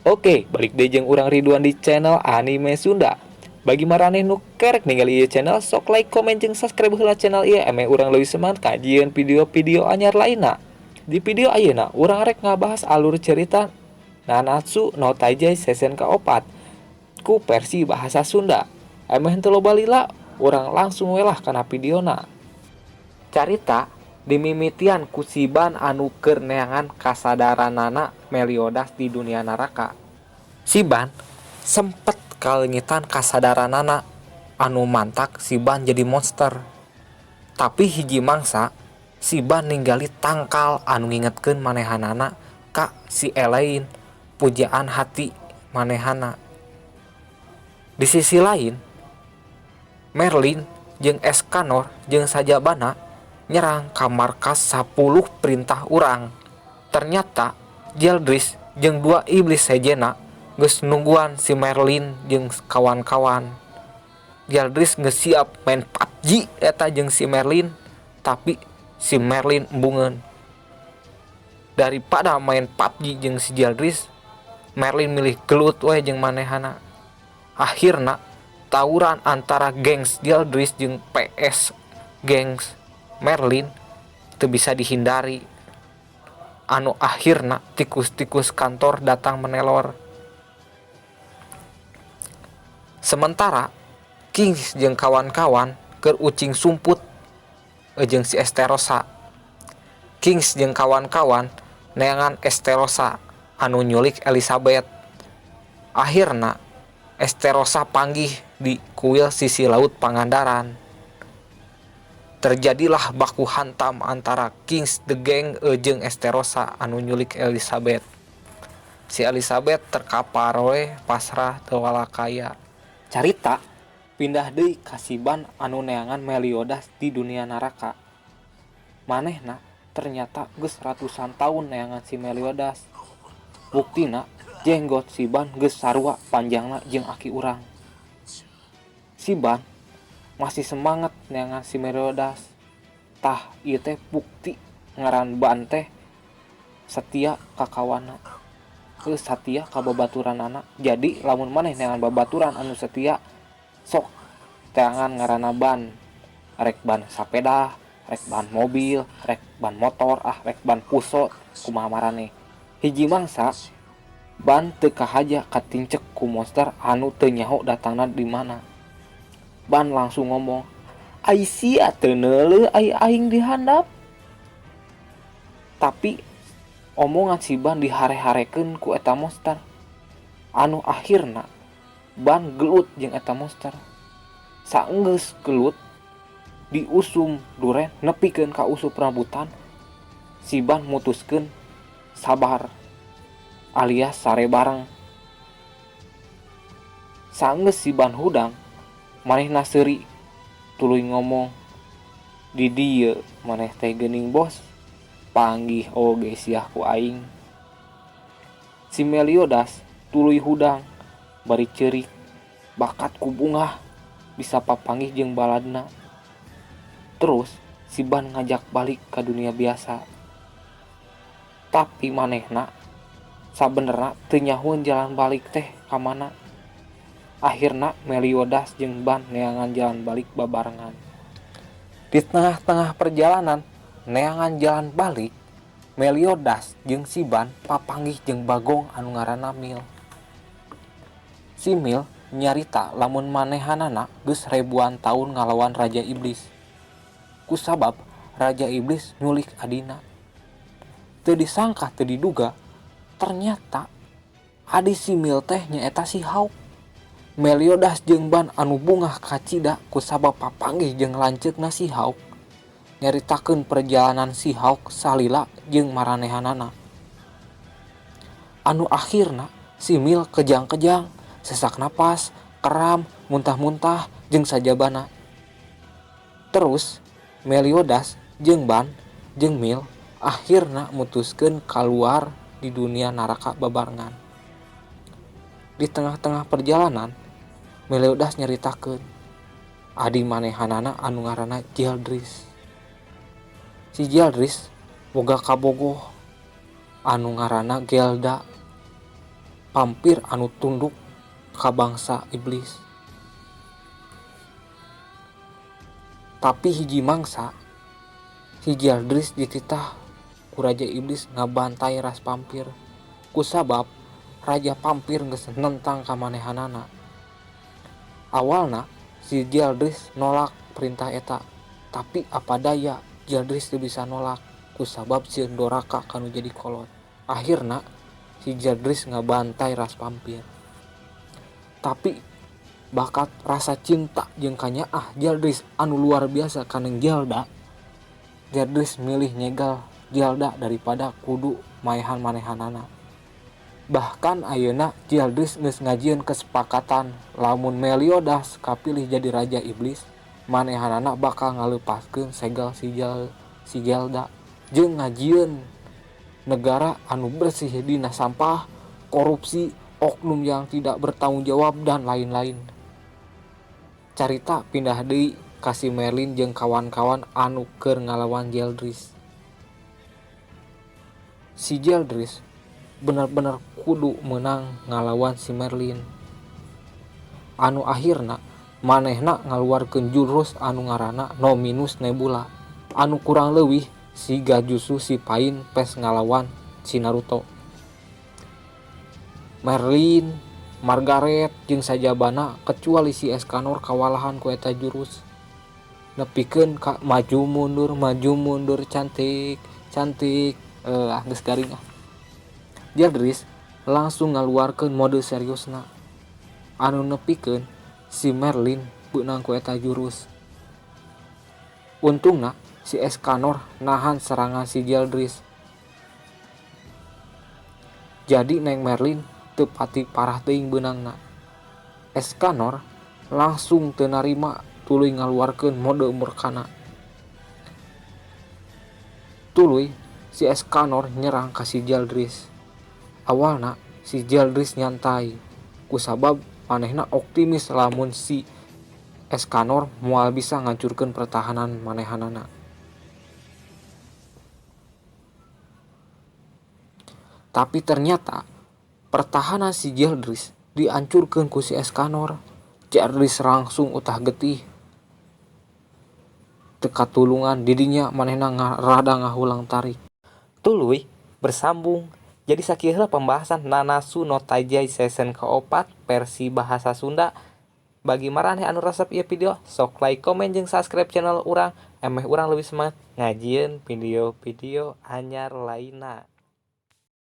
Oke, balik deui jeung urang Ridwan di channel Anime Sunda. Bagi maraneh nu kerek ningali ieu channel, sok like, komen, jeung subscribe heula channel ieu emeh urang leuwih semangat kajieun video-video anyar lainna. Di video ayeuna urang rek ngabahas alur cerita Nanatsu no Taizai season kaopat ku versi bahasa Sunda. Emeh henteu loba lila, urang langsung we lah kana videona. Carita dimimitian ku si Ban anu keur neangan kasadaranana Meliodas di dunia neraka. Si Ban sempet kaleungitan kasadaranana anu mantak si Ban jadi monster. Tapi hiji mangsa si Ban ninggali tangkal anu ngingetkeun manehanana ka si Elaine, pujaan hati manehana. Di sisi lain, Merlin jeung Escanor jeung sajabana nyerang ka markas 10 perintah urang. Ternyata Zeldris jeung dua iblis sejenna geus nungguan si Merlin jeung kawan-kawan. Zeldris geus siap main PUBG eta jeung si Merlin, tapi si Merlin embungeun. Daripada main PUBG jeung si Zeldris, Merlin milih gelut we jeung manehana. Akhirna tawuran antara gengs Zeldris jeung PS gengs Merlin teu bisa dihindari. Anu akhirna tikus-tikus kantor datang menelor. Sementara Kings jeung kawan-kawan keur ucing sumput jeung si Esterosa. Kings jeung kawan-kawan neangan Esterosa anu nyulik Elizabeth. Akhirna Esterosa panggih di kuil sisi laut Pangandaran. Terjadilah baku hantam antara Kings the Gang jeung Esterosa anu nyulik Elizabeth. Si Elizabeth terkapar we, pasrah, teu walakaya. Carita pindah deui ka si Ban anu neangan Meliodas di dunia neraka. Manehna ternyata geus ratusan tahun neangan si Meliodas. Buktina jenggot si Ban geus sarua panjangna jeung aki urang. Si Ban masih semangat neangan si Meliodas. Tah, ieu teh bukti ngaran Ban teh setia ka kawanna. Geus satia ka babaturanana. Jadi lamun maneh neangan babaturan anu setia, sok teangan ngaranna Ban. Rek ban sapeda, rek ban mobil, rek ban motor, ah, rek ban puso, kumaha maraneh. Hiji mangsa Ban teu kahaja katincek ku monster anu teu nyaho datangna di mana. Ban langsung ngomong, "Ai sia teu neuleuh ai aing di handap." Tapi omongan si Ban dihare-harekeun ku eta monster. Anu akhirna Ban gelut jeung eta monster. Saenggeus gelut diusum duren nepikeun ka usup rambutan, si Ban mutuskeun sabar alias sare bareng. Saenggeus si Ban hudang, manehna seuri tuluy ngomong, "Di dieu maneh teh geuning bos, panggih oge sia ku aing." Si Meliodas tuluy hudang bari ceurik, bakat ku bungah bisa papanggih jeung baladna. Terus si Ban ngajak balik ka dunia biasa. Tapi manehna sabenerna teu nyahoeun jalan balik teh ka mana. Akhirna Meliodas jeung Ban neangan jalan balik babarengan. Di tengah-tengah perjalanan neangan jalan balik, Meliodas jeung si Ban papanggih jeung bagong anu ngaranna Mil. Si Mil nyarita lamun manehanana geus ribuan tahun ngalawan Raja Iblis. Kusabab Raja Iblis nyulik adina. Teu disangka, teu diduga, ternyata adi si Mil teh nyaeta si Hawk. Meliodas jeung Ban anu bungah kacida kusabab papanggih jeung lanceukna si Hawk, nyaritakeun perjalanan si Hawk salila jeung maranehanana. Anu akhirna si Mil kejang-kejang, sesak napas, keram, muntah-muntah jeung sajabana. Terus Meliodas jeung Ban jeung Mil akhirna mutuskeun kaluar di dunia neraka babarengan. Di tengah-tengah perjalanan Meliodas nyaritakeun adi manehanana anu ngaranna Zeldris. Si Zeldris boga kabogoh anu ngaranna Gelda. Vampir anu tunduk ka bangsa iblis. Tapi hiji mangsa si Zeldris dititah ku Raja Iblis ngabantai ras vampir kusabab Raja Vampir geus nentang kamanehanana. Awalna si Zeldris nolak perintah eta, tapi apa daya Zeldris teu bisa nolak kusabab sieun doraka kanu jadi kolot. Akhirna si Zeldris ngabantai ras vampir. Tapi bakat rasa cinta jeung kanyaah Zeldris anu luar biasa ka Neng Zelda, Zeldris milih nyegal Zelda daripada kudu maehan manehanana. Bahkan ayeuna Zeldris geus ngajieun kesepakatan lamun Meliodas kapilih jadi raja iblis, manehanana bakal ngaleupaskeun segel si Zelda jeung ngajieun negara anu bersih dina sampah, korupsi, oknum yang tidak bertanggung jawab dan lain-lain. Carita pindah deui ka si Merlin jeung kawan-kawan anu keur ngalawan Zeldris. Si Zeldris bener-bener kudu menang ngalawan si Merlin. Anu akhirna manehna ngaluarkeun jurus anu ngaranna Nominus Nebula anu kurang leuwih siga jutsu si Pain pes ngalawan si Naruto. Merlin, Margaret jeung sajabana kecuali si Escanor kawalahan ku eta jurus. Nepikeun ka maju mundur cantik cantik, geus garing ah. Zeldris langsung ngaluarkeun mode seriusna anu nepikeun si Merlin beunang ku eta jurus. Untungna si Escanor nahan serangan si Zeldris. Jadi Neng Merlin teu pati parah teuing beunangna. Escanor langsung teu narima tuluy ngaluarkeun mode murkana. Tuluy si Escanor nyerang ka si Zeldris. Awalna si Zeldris nyantai kusabab manehna optimis lamun si Escanor moal bisa ngancurkeun pertahanan manehanana. Tapi ternyata pertahanan si Zeldris dihancurkeun ku si Escanor. Zeldris langsung utah getih. Teu katulungan didinya manehna rada ngahulang tarik. Tuluy bersambung. Jadi sakieu heula pembahasan Nanatsu no Taizai season keopat versi bahasa Sunda. Bagi maraneh anu resep ieu video, sok like, komen jeung subscribe channel urang. Emeh urang lebih semangat ngajieun video-video anyar lainna.